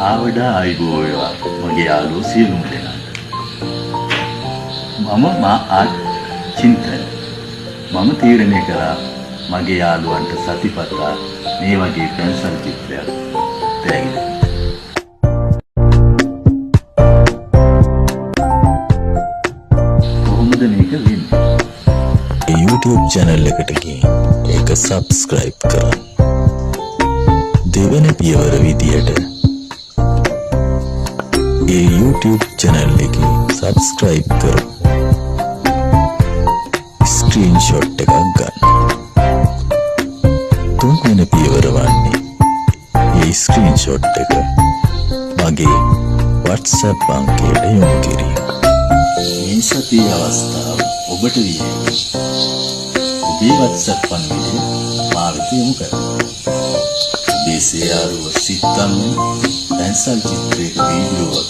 ආවඩා ආයුබෝ වේවා මගේ යාළුවෝ සියලුම දෙනාට. මම මා චින්තන. මම තීරණය කළා මගේ යාළුවන්ට සතිපතා මේ වගේ පැන්සල් චිත්‍රයක් තෑගි දෙන්න. කොහොමද මේක වෙන්නේ? YouTube channel එකට ගිහින් ඒක subscribe කරන්න. දෙවන පියවර විදියට ඒ YouTube channel එකේ subscribe කරපු ස්ක්‍රීන්ෂොට් එකක් ගන්න. තුන්වෙනි පියවර වන්නේ ඒ ස්ක්‍රීන්ෂොට් එක මගේ WhatsApp අංකයට යොමු කිරීම. මේ සතියේ අවස්ථාව ඔබට විය හැකියි. ඔබේ WhatsApp පණිවිඩය මා වෙත යොමු කරන්න. ඔබේ සේයාරුව සිත්තම් වෙන පැන්සල් චිත්‍රයක වීඩියෝවක්